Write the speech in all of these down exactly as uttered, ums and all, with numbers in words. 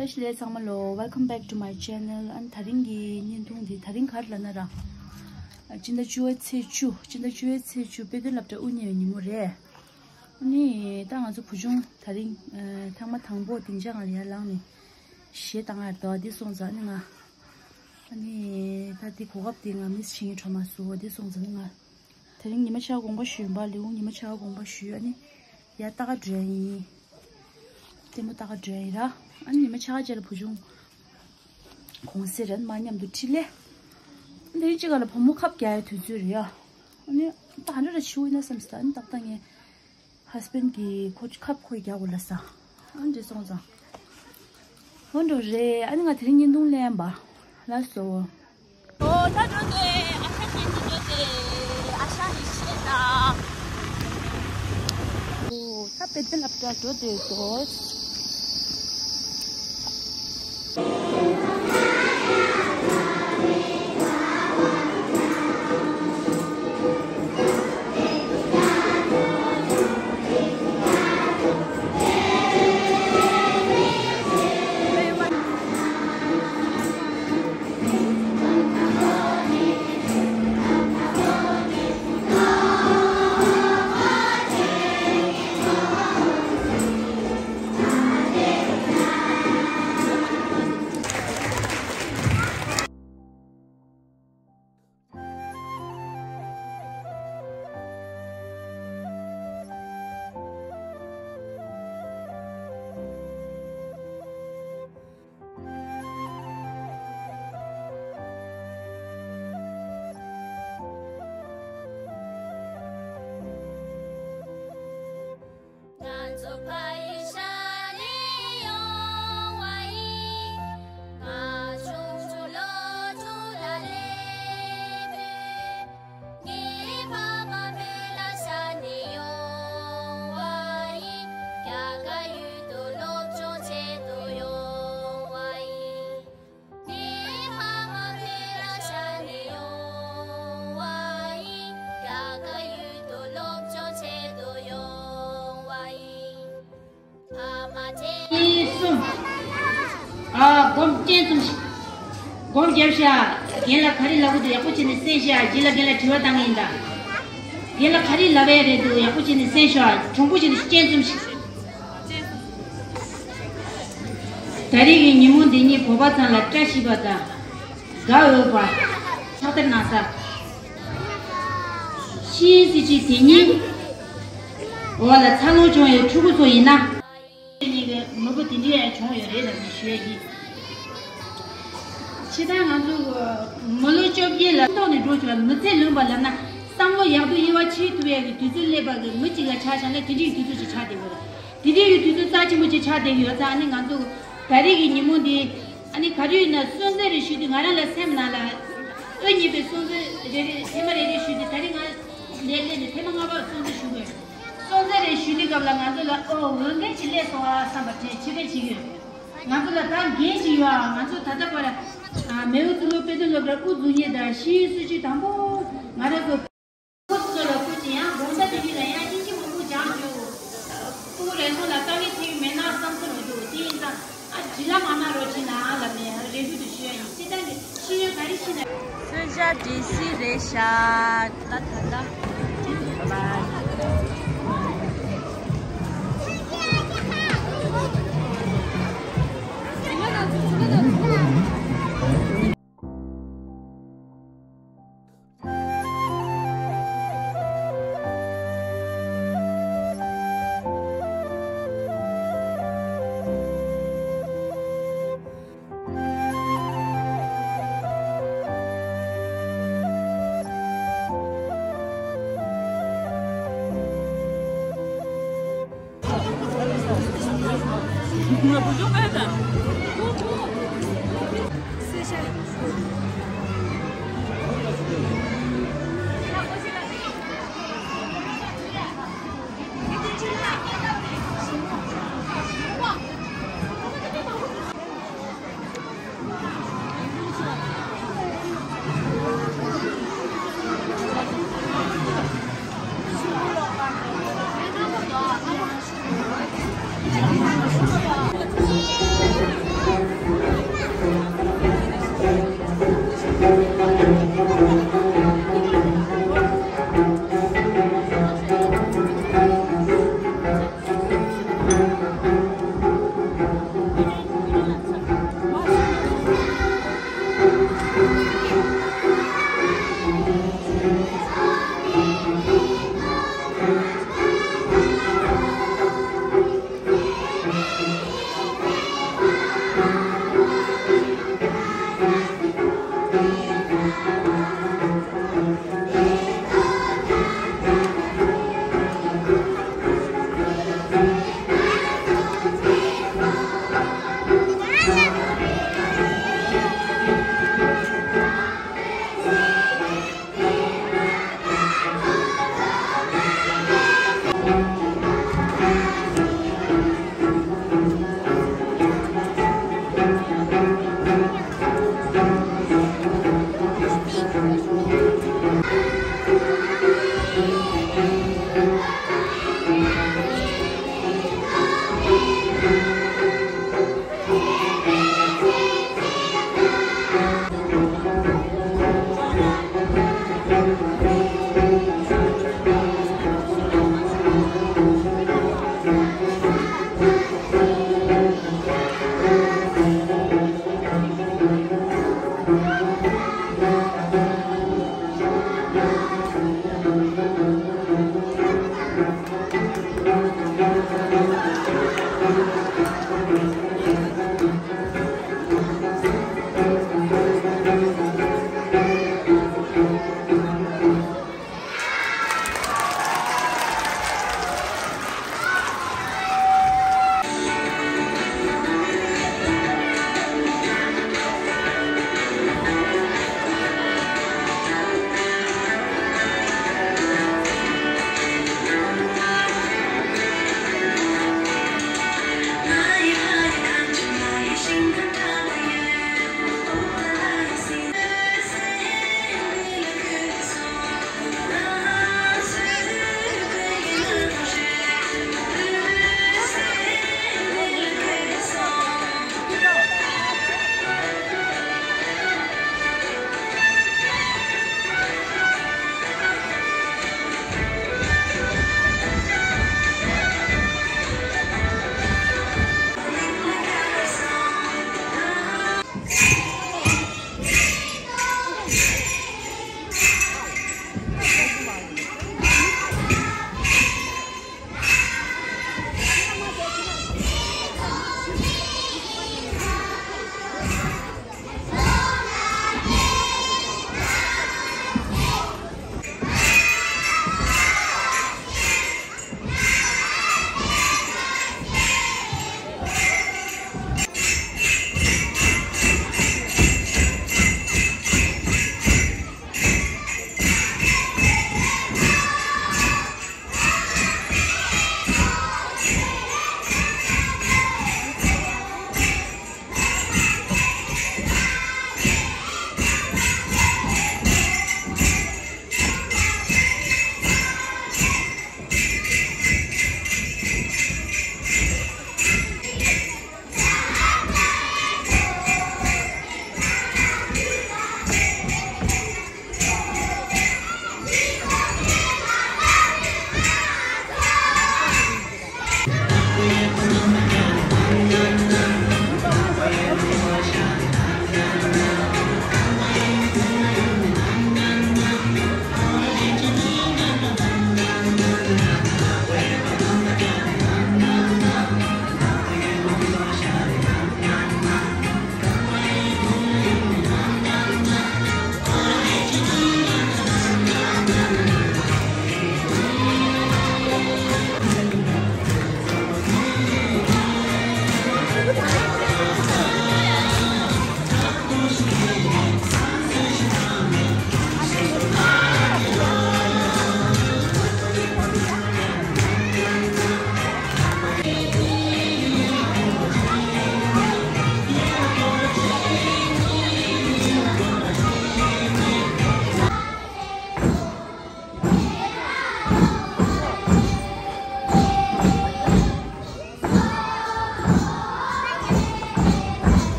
བཀྲ་ཤིས་བདེ་ལེགས་ཚང་མ་ལོ། Welcome back to my channel. ཨ་ནི་དེ་རིང་གི་བརྙན་ཐུང་འདི་དེ་རིང་ག་རེ་ལབ་ན་ར། ཨ་སྤྱི་ཟླ་བཅུ་པའི་ཚེས་བཅུ། སྤྱི་ཟླ་བཅུ་པའི་ཚེས་བཅུ་དཔེ་སྟོན་སློབ་གྲྭ་དབུ་བརྙེས་པའི་ཉིན་མོ་རེད། ཨ་ནི་ད་ང་ཚོ་བུ་ཆུང་དེ་རིང་ཨ་ཐེངས་མ་དང་པོ་སྡིངས་ཆ་སྒང་ལ་ཡར་ལངས་ནས་གཞས་བཏང་ཡ་རེད་དོ། འདི་སོང་ཙང་ཨ་ནི་ང་ཨ་ནི་ད་འདི་གོ་སྐབས་འདི་ང་མི་སི་བྱེད་སྙིང་བྲོ་མ་སོང་། འདི་སོང་ཙང་ཨ་ནི་ང་དེ་རིང་ཉི་མ་ཕྱེད་ཀ་དགོངས་པ་ཞུས་ཡིན་པ། ལེའུ་ཉི་མ་ཕྱེད་ཀ་དགོངས་པ་ཞུས། ཨ་ནི་ཡར་ལྟ་ག་འགྲོ་ཡ་ཡིན། ལྟད་མོ་ལྟ་ག་འགྲོ་ཡ་ཡིན་ར། ཨ་ནི་ཉི་མ་ཕྱེད་ཀ་རྗེས་ལ་བུ་ཆུང་གུང་སེང་རེད། མ་མཉམ་དུ་འཁྲིད་ལེ། དེ་རིང་གཅིག་ག་ལ་བུ་མོ་ཁབ་རྒྱག་ཡའི་དུས་ཚོད་རེད་ཡ། ཨ་ནི་ད་ཧ་འདྲ་ར་ཕྱི་པོ་ཡིན་ན་བསམ་སོང་། ཨ་ནི་ཏག་ཏག་ངའི་ཧས་བྷེན་གྱིས་ཁོ་ཁབ་ཁོས་རྒྱག་དགོས་ལབ་སོང་། ཨ་ནི་འདི་སོང་ཙང་། ཧོན་འགྲོ་རེད། ཨ་ནི་ང་དེ་རིང་བརྙན་ཐུང་ལེན་པ་ལ་སོ། ཨོ་ད་འགྲོ་དེ་ཨ་ཤ་ཁྱེད་ཀྱིས་འགྲོ་དེ་ཨ་ཤ་ནི་ཤེས་ན། ཨོ་ད་དཔེ་དེ་ལབ་ད་འགྲོ་དེ་དོ། ང་ཚོ་ཕ་ཡུལ་ཤར་ནས་ཡོང་བ་ཡིན། ང་ཆུང་ཆུང་ལོ་དྲུག་ལ་སླེབས་དུས། ངའི་ཕ་མ་བོད་ལ་ཤར་ནས་ཡོང་བ་ཡིན། རྒྱ་གར་ཡུལ་དུ་སློབ་སྦྱོང་བྱེད་དུ་ཡོང་བ་ཡིན། ངའི་ཕ་མ་བོད་ལ་ཤར་ནས་ཡོང་བ་ཡིན། རྒྱ་གར་ཡུལ་དུ་སློབ་སྦྱོང་བྱེད་དུ་ཡོང་བ་ཡིན། ཕ་མ་བྲལ། གཉིས། གསུམ། ཨ། སྒོམ་སྤྱན་ཙམ་ཞིག་སྒོམ་རྒྱབ་ཤག་རྒན་ལགས་ག་རེ་ལབ་ཀྱི་འདུག་ཡག་པོ་བྱས་ནས་གསན་ཤག་རྗེས་ལ་རྒན་ལགས་དྲི་བ་བཏང་གི་ཡིན་ད། རྒན་ལགས་ག་རེ་ལབ་ཡ་རེད་འདུག་ཡག་པོ་བྱས་ནས་གསན་ཤག་གྲུང་པོ་བྱས་ནས་སྤྱན་ཙམ་ཞིག་ད་རེས་ཀྱི་ཉིན་མོ་འདི་ཉིད་བོད་པ་ཚང་ལ་བཀྲ་ཤིས་པ་དང་། དགའ་འོས་པ། ཕྱག་དར་གནང་ས། ཤིང་སྲིད་སྤྱི་དེ་ཉིད་འོག་ལ་འཚར་ལོངས་བྱུང་བའི་ཕྲུ་གུ་ཚོ་ཡིན་ན། ཉིད་ཀྱི་མི་བུ་དེ་འདྲ་ཡང་བྱུང་ཡོད་རེད་ལབ་ནས་ཞུ་ཡ་ཡིན། ཕྱི་ཟླ་ང་ཚོ་མི་ལོ་བཅོ་བརྒྱད་ལ་ཐོག་ནས་འགྲོ་བྱུང་བ་མི་ཚེ་ལོན་པ་ལབ་ན་བསམ་བློ་ཡག་ཏུ་དབྱེ་བ་ཕྱེ་ཐུབ་ཡ་གི་དུས་ཚོད་སླེབས་པ་གི་མི་གཅིག་ལ་ཆ་བཞག་ན་དེ་འདྲའི་དུས་ཚོད་ཅིག་ཆགས་བསྡད་ཡོད་རེད། དེ་འདྲའི་གི་དུས་ཚོད་རྩ་ཆེན་པོ་ཅིག་ཆགས་བསྡད་ཡོད་ཙང་ཨ་ནི་ང་ཚོ་ད་རེས་ཀྱི་ཉིན་མོ་འདི་ཨ་ནི་ག་དུས་ཡིན་ན་སྲུང་བརྩི་རེ་ཞུ་དུས་ང་རང་ལ་སེམས་ནང་ལ་དབུ་བརྙེས་པའི་སྲུང་བརྩི་རེ་རེ་ཐེངས་མ་རེ་རེ་ཞུ་དུས་ད་རེས་ང་ལས་སླེབས་ནས་ཐེངས་མ་ལྔ་པ་སྲུང་བརྩི་ཞུ་དགོས། སྲུང་བརྩི་རེ་ཞུ་དུས་སྐབས་ལ་ང་ཚོ་ལ་ཨོ་འོས་འགན་ཅིག་སླེབས་སོང་ཨ་བསམ་པ་དེ་ཕྱི་རེ་བྱེད་ཀྱི་ཡོད། ང་ཚོ་ལ་ད་འགན་ཅིག་ཡོད་ཨ། ང་ཚོ་ད་ལྟ་བར་ཨ་མེའུ་ཙི་ལུ་དཔེ་སྟོན་སློབ་གྲྭ་དབུ་འཛུགས་མཁན་དང་ཤེས་ཡོན་སྲིད་བྱུས་དང་པོ་ང་རང་ཚོ་ཁོ་ཚོ་ལ་བསྐུར་ཅིང་ཡང་དགོང་དག་དེ་དུས་ལ་ཡང་ཨིན་ཇི་མང་པོ་སྦྱངས་འདུག་ཕྲུ་གུ་རེ་ཟུང་ལ་དཀའ་ངལ་འཕྲད་ཀྱི་མེད་ན་བསམ་ཚུལ་མི་འདུག་དེ་ཡིན་ཙང་ཨ་འབྲི་ལམ་མ་གནང་རོགས་བྱེད་ནའང་ལབ་ནས་རེ་སྐུལ་དུ་ཞུ་ཡ་ཡིན། སྤྱིར་བཏང་གི་ཤེས་ཡོན་ག་རེ་ཤེས་ན། གསོལ་ཇ་སྒྲིག་སྲིད་རེད་ཤག་ད་ད་ད།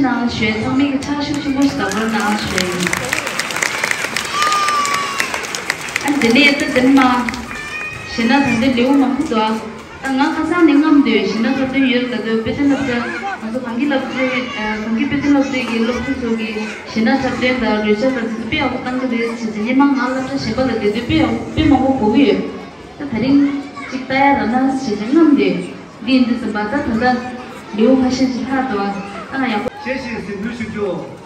གནང་ཞུ་ཡས། ཚང་མས་ཀྱི་ཕྱག་ཤུགས་ཆེན་པོ་ཞིག་ལག་པར་གནང་ཞུ་ཡས་ཡིན། ཨ་ནི་དེ་ནས་ད་དེ་ནས་མ་གཞས་སྣ་དང་དེ་ལེའུ་མང་པོ་འདུག་ཨ། ད་ང་ཁ་སང་ནས་རྔམ་འདོད་གཞས་སྣ་འཁྲབ་སྟོན་ཡོད་ད་དུས་དཔེ་སྟོན་སློབ་གྲྭ་ང་ཚོ་གངས་སྐྱིད་སློབ་གྲྭའི་ཨ་གངས་སྐྱིད་དཔེ་སྟོན་སློབ་གྲྭའི་གི་སློབ་ཕྲུག་ཚོ་གི་གཞས་སྣ་འཁྲབ་སྟོན་དང་རོལ་ཆ་དང་དེ་ཚོ་དཔེ་ཡག་པོ་བཏང་གི་རེད་ཟེར་ཟེར་ཉི་མ་ང་སློབ་གྲྭ་གཞན་པ་ལ་བསྡད་དུས་དཔེ་ཡག་པོ་དཔེ་མང་པོ་གོ་གི་ཡོད། ད་དེ་རིང་ཅིག་ལྟ་ཡ་རག་ན་ཞེས་བྱ་རྔམ་དེ་འདི་ཡིན་འདི་ཟིན་པ་ད་ད་ལྟ་ལེའུ་ཁ་ཤས་ཅིག་ལྷག་འདུག་ཨ། ད་ང་ཡག་པོ། ཞེས་ཞེས་གཟིགས་འབུལ་ཞུ་རྒྱུ།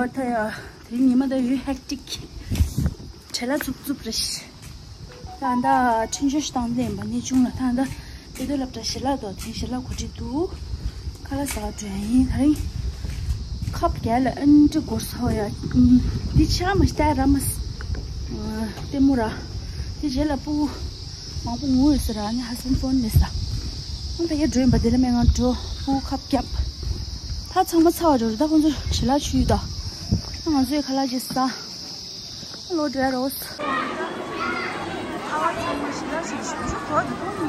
ད་ཡ་དེ་ཉི་མ་ད་ཡོད་ཧེག་ཊིག་བྲེལ་ལ་རྩུབ་རྩུབ་རེད། ད་ད་འཕྲིན་བཅོལ་ཞིག་བཏང་ལེན་པ་ནས་བྱུང་ལ། ད་ད་དེ་དུས་སློབ་གྲྭ་ཞལ་ལག་དོ་དེ་ཞལ་ལག་གོ་སྒྲིག་འདུག་ཁ་ལག་ཟ་འགྲོ་ཡིན། ད་རིང་ཁབ་རྒྱག་ལ་ཨན་ཏི་གོར་སོ་ཡ། འདི་ཆ་མ་ཤི་ཏ་ར་མ་སི་ལྟད་མོ་ར། དེ་རྗེས་ལ་སྤུ་གུ་མང་པོ་ངུ་ཡོད་ས་ར། ནི་ཧ་སན་ཕོན་ལས་ས། ཨང་ད་ཡ་འགྲོ་ཡིན་པ། དེ་ལ་མེ་ང་འགྲོ་སྤུ་གུ་ཁབ་རྒྱབ། ད་ཚང་མ་ཚར་བ་འགྲོ་རེད། ད་ཁོང་ཚོ་ཞལ་ལག་མཆོད་ཡོད་ད། ང་ཚོའི་ཁ་ལག་ཅིག་ཟ། ལོ་འདྲ་རོས། ཨ་བ་ཚང་མ་ཞལ་ལག་ཞིག་ཞུ་ཞུ་གོ་དུ་ཐུང་ད།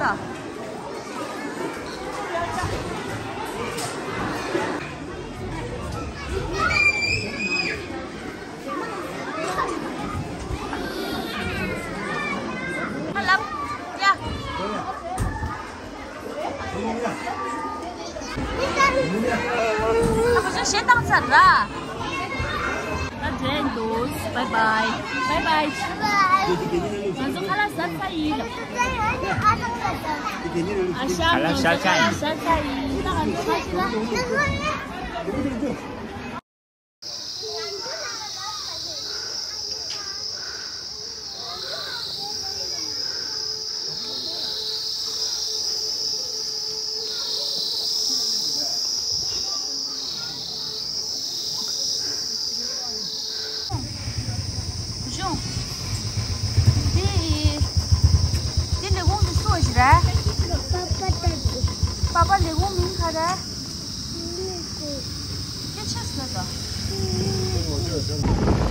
ལབ། ཡ། ཁོ་ཚོ་གཞས་བཏང་ཚར་ར། ད་འགྲོ་འདུག་བའི་བའི། བའི་བའི། ང་ཚོ་ཁ་ལག་ཟ་ཚར་ཡིན་ལ། ཨ་ཤ། ཁ་ལག་ང་ཚོ་ཤ་ཁ་ཁ་ལག་ཤ་ཁ་ཤ་ཡིན། ད་ང་ཚོ་ཁ་ཤི་ལ། བུ་ཆུང་། འདི། འདི་ལས་ཁུངས་འདི་སུ་ཞིག་རེད། པ་པ་ལྟ་འདི། པ་པ་ལས་ཁུངས་མིང་ག་རེད། སྐད་ཆ་ཟེར་དང་།